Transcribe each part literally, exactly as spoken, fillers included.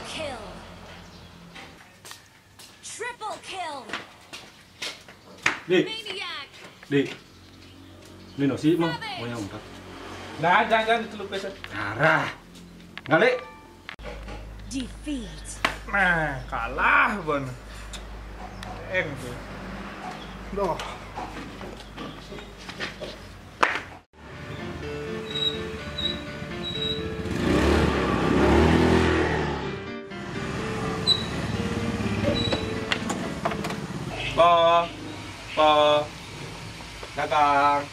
Kill. Triple kill. Dik, Maniac. Dik. Ini nasi mah, mau yang empat. Nah, jangan-jangan itu lupa, Sat. Arah. Ngali. Defeat. Nah, kalah, Bon. Eng tuh. Duh. Po, po, dagang.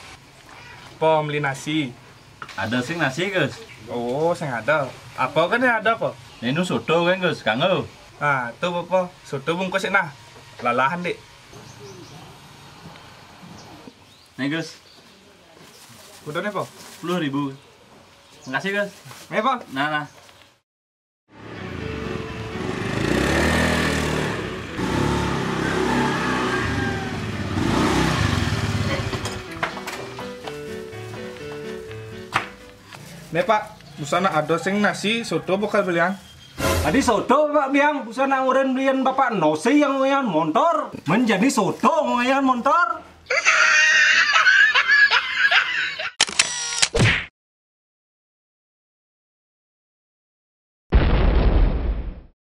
Po, beli nasi. Ada sing nasi, Gus. Oh, sing ada. Apa kan yang ada, Po? Ini soto kan, Gus. Kanggo. Nah, tuh, Po, soto bungkus, nah. Lalahan, Dik. Nih, Gus. Udah nih, Po. Sepuluh ribu. Makasih, Gus. Nih, Po. Nah, nah. Nih, Pak, busana ada sing nasi, soto bakal belian. Tadi soto, Pak Biang, busana urin belian Bapak Nosi yang nguyan montor. Menjadi soto nguyan montor.